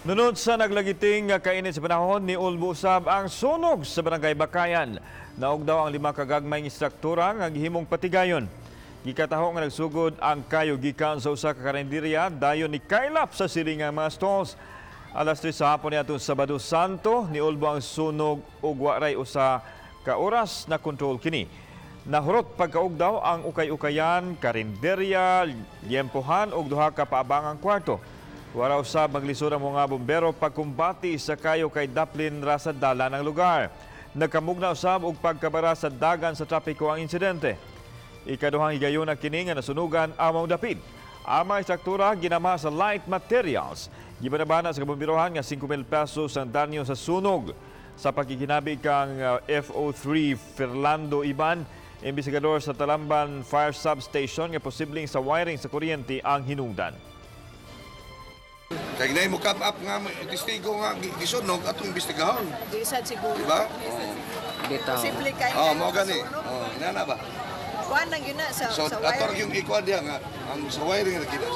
Nunod sa naglagiting nga kainit sa panahon, niulbo usab ang sunog sa Barangay Bacayan. Naog daw ang lima kagagmayng istruktura nga gihimong patigayon. Gikataho nga nagsugod ang kayo gikan sa usa ka karinderya, dayon ni kaylap sa silingang mga stalls. Alas 3 sa hapon niadtong Sabado Santo, niulbo ang sunog ug waray usa ka oras na kontrol kini. Nahurot pagkaugdaw ang ukay-ukayan, karinderya, liyempohan ug duha ka paabangang kwarto. Wara usab maglisod ang mga bombero pagkumbati sa kayo kay daplin ra sa dalan ng lugar. Nagkamugna usab og pagkabara sa dagan sa trapiko ang insidente. Ikaduhang higayon na kini nga nasunugan ang maong dapit. Ang mga istruktura ginama sa light materials. Gibanabana sa kabomberohan nga 5,000 pesos ang danyo sa sunog. Sa pakikinabi kang FO3 Fernando Iban, investigador sa Talamban Fire Substation, nga posibleng sa wiring sa kuryente ang hinungdan. Kay gnay mo come up nga may testigo nga gisunog, atong imbestigahon. Di sad siguro. Di ba? Bitaw. Posible kay Oh, mao gani. Oh, inana ba? Kuan lang yun na sa So sa ato wiring. yung ikuan diha nga ang sa wiring ra kita.